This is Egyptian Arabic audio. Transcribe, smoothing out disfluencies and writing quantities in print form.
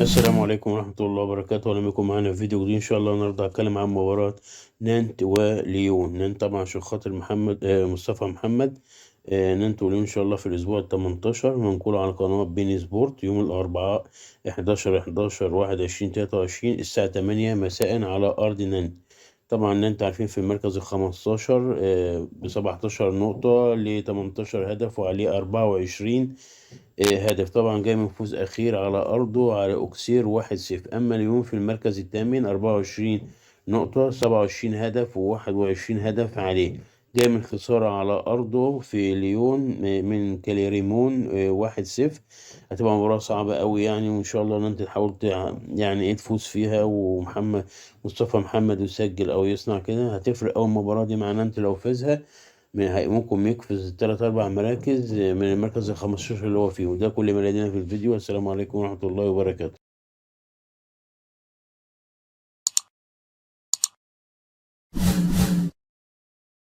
السلام عليكم ورحمة الله وبركاته. أهلا بكم معانا في فيديو جديد. إن شاء الله النهاردة هتكلم عن مباراة نانت وليون. نانت طبعا عشان خاطر محمد مصطفى محمد. نانت وليون إن شاء الله في الأسبوع 18، منقول على قناة بين سبورت يوم الأربعاء 11/11/21/23 الساعة 8 مساء على أرض نانت. طبعا نانت عارفين في المركز 15، ب17 نقطة ل18 هدف وعليه 24 هدف. طبعا جاي من فوز أخير على أرضه على أوكسير 1-0. أما ليون في المركز الثامن 24 نقطة، 27 هدف و21 هدف عليه، جاي من خسارة على أرضه في ليون من كاليريمون 1-0. هتبقى مباراة صعبة قوي يعني، وإن شاء الله إن أنت تحاول يعني إيه تفوز فيها، ومحمد مصطفى محمد يسجل أو يصنع كده. هتفرق أول مباراة دي مع نانت لو فازها، ممكن يقفز 3-4 مراكز من المركز 15 اللي هو فيه. وده كل ما لدينا في الفيديو. والسلام عليكم ورحمة الله وبركاته.